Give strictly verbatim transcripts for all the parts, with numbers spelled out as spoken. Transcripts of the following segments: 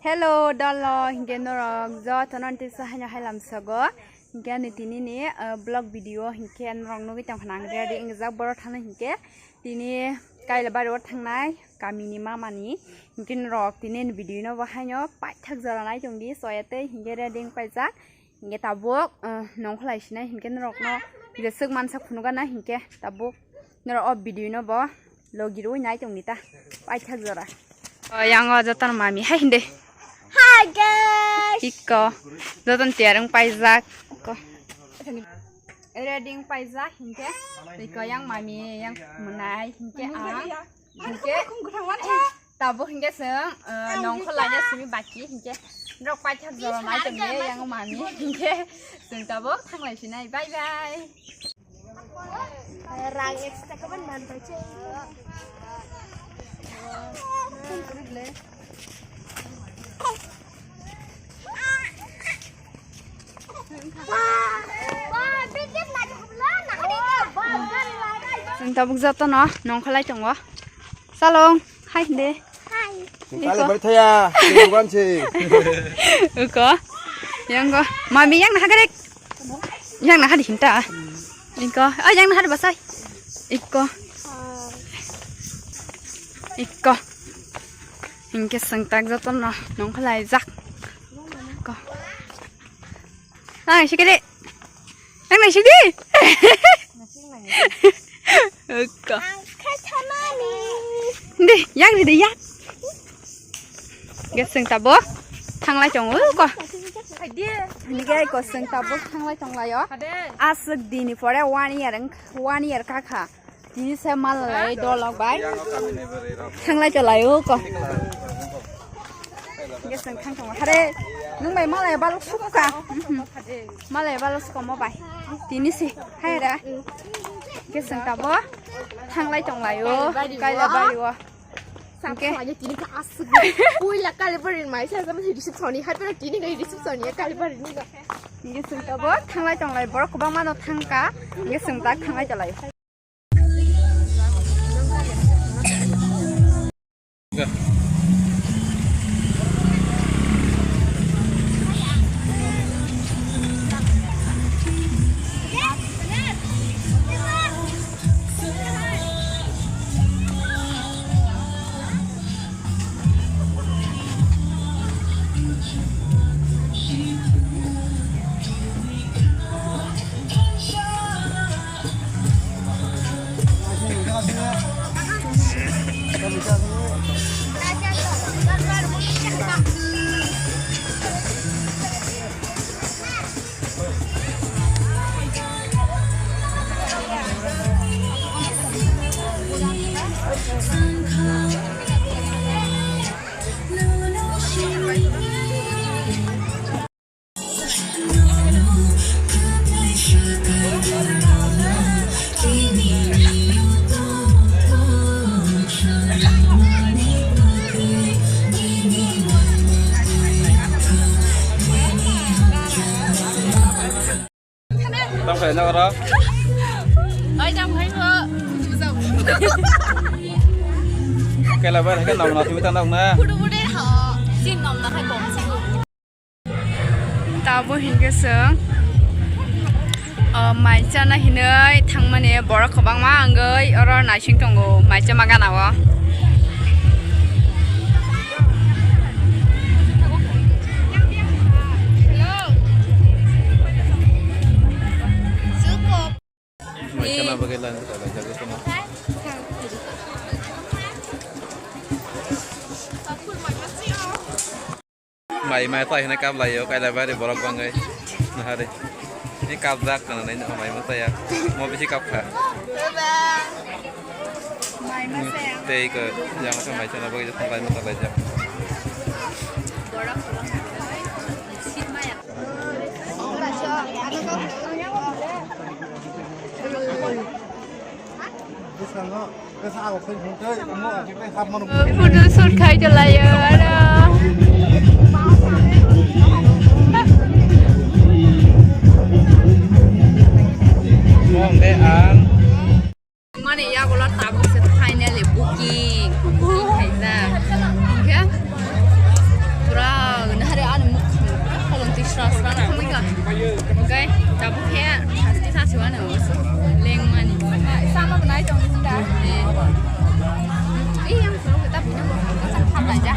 Hello, dolo, hinkhe norok jotono tisa haino hailam sogo. Hinkhe ani tini ni, uh, vlog video hinkhe norok nugwi tongkha nang ready wngjak borok thani hinkhe tini Kailabari o thangnai kami ni mama ni hinkhe norok tini ni video no bo haino paithak jora nai tongdi soyatwi hinkhe ready wng paijak. Hinkhe tabuk, uh, nongkholai sinai hinkhe norokno jeswk mansa phunukgana hinkhe tabuk norok o video no bo logi rwi nai tongdi ta paithak jora. O yang o jotono mami hai hindi. Hi guys. Iko jotono tiyar wng paijak. Iko ready wng paijak hinkhe iko yang mami yang mwnai hinkhe ang. Hinkhe tabuk hinkhe chwng, uh, nongkhor laina simi baki hinkhe norok paithak jora nai tongdi yang mami hinkhe chwng tabuk thanglai sinai. Bye bye. Rang ekso taka ban man bai se. Chwng tabuk jotono nongkholai tongo. Chalong, hai de. Hai. Tale bai thaya, tale ban se. Uko. Yang ko. Mami yang naha garek. Yang naha di hinta. Iko. Oh, yang naha di basai. Iko. Iko. Hinkhe chwng tak jotono nongkholai jak. Ko. Ang sikiri. Ang nai sidi. Ko. Di, yak di, di, yak. Ge chwng tabuk thanglai tongo ko. Ni ge ko chwng tabuk thanglai tonglaio. Aswk dini pore one year, one year kakha. Tini se mal lai dolok bai. Thanglai chalaio ko. Geseng thang tong hare. Nung bai malai balok sukha. Malai balok sukha mo bai. Tini se hai ra. Geseng tabo thanglai tonglaio. Kaila bai o. Sangke. Puila Kalibari mai sa sama reception ni hai pera tini ga reception ni Kalibari ni. Geseng tabo thanglai tonglai borok kwbangma no thangka. Geseng tak thanglai chalaio. Tamo khe nokro? Oi, tamo khe bo. Kela bar khe nom na tumi ta nok na. Photo photo ha. Sin nom na khai bom. Tabo hinkhe chwng, o, mai chana hinwi thangmani borok kwbangma wngwi oro naising tongo mai chama gana o. Mai chana bagwi line kalaijak jotono. Mai, mai tai hwnwi kap laio, Kailabari borok bangwi. Nahari. Ni kapjak kana nai no mai ma taya. Mo bisi kap kha. Tei ko yang khe mai chana bagwi thang lai ma ta laijak. Photo shoot khai tonglaio aro. Mong de ang. Mane yagulo tabuk se finally booking. Booking khaijak. Hingkhe Pura nahari ani mukhang pura kolong tisra sra na khamai ka. Oke, tabuk khe hasti sa siwa na osu lengmani. Sama banai tong ni da. Eh, yang suruh kita punya kacang panda aja.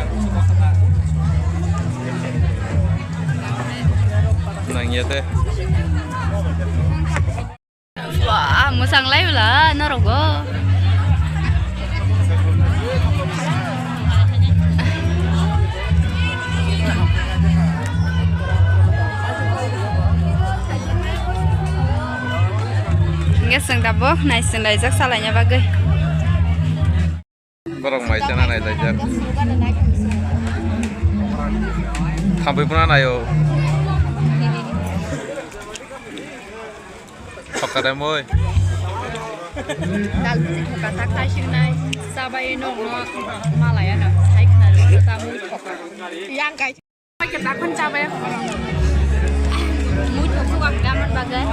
Nang ya teh. Wah, mwchang lai bwla norok go. Hingke chwng tabuk naising laijak salaina bagwi. Borok mai chana nai laijak. Thambai phano naio. Thokka de moi. Dal bisi thokka ta khai sinai. Sabai no no malaya no. Hai khna ri ta mui thokka. Yang kai. Mui thokku ang daman bagai.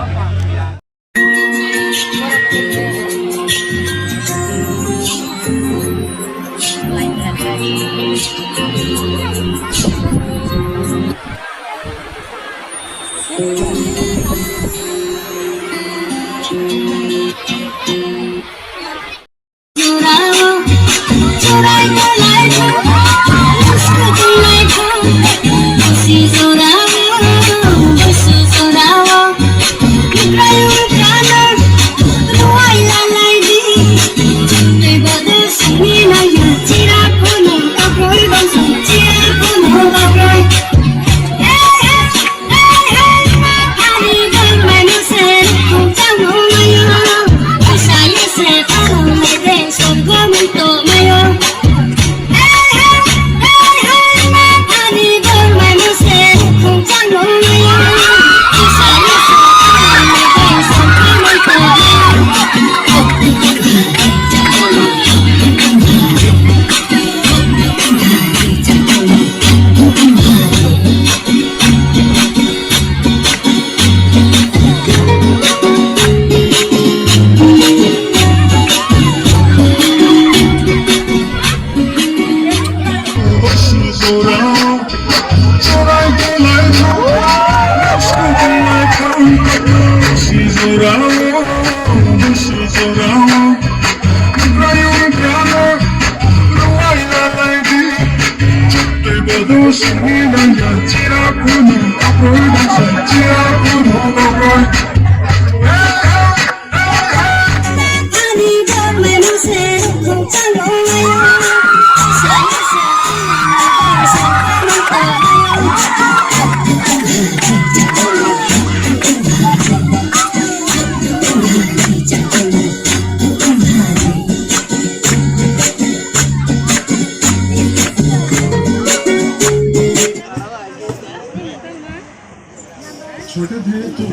छोटे थे तो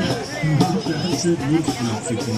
बहुत प्यार से दूध पिलाते थे।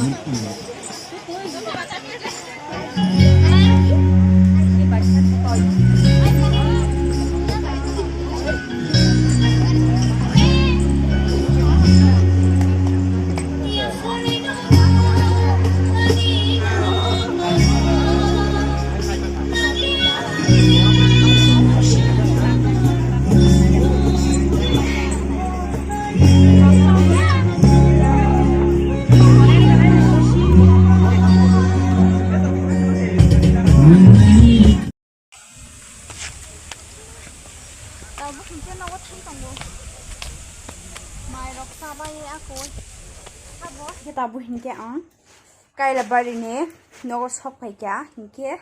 Tabuk hinkhe nogo thang tongo. Mairok chabai ako. Abo. Hinkhe tabuk hinkhe ang Kailabari ni nogo sok phaikha hinkhe.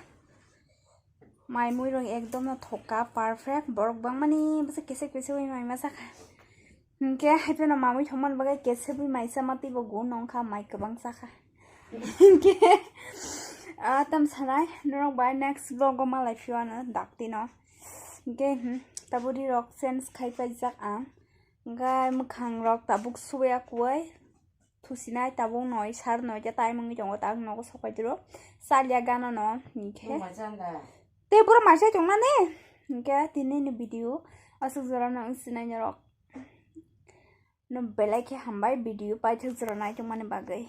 Mai mui rok ekdom no thokka, perfect. Borok bangmani bwsa kesek kesek bai mai masa kha. Hinkhe hai phano mamui thangmani bagwi kesebwi maisa ma teibo gun nongkha, mai kwbang chakha. Hinkhe, ah, tam sanai, norok bai next vlog o malai phio ano dakti no. Hinkhe, hmm, tabuk ri rok change khai paijak ang. Hinkhe mwkhang rok tabuk suya kuwai. Thusinai tabuk noi, sar noi ta time wngwi tongo, ta ang nogo sok pai turo. Chaliya gana no, hinkhe. Tei boro maisa tongmani. Hinkhe tini ni video aswk jora no wng sinai norok. No belai khe hambai video paithak jora naitokmani bagwi.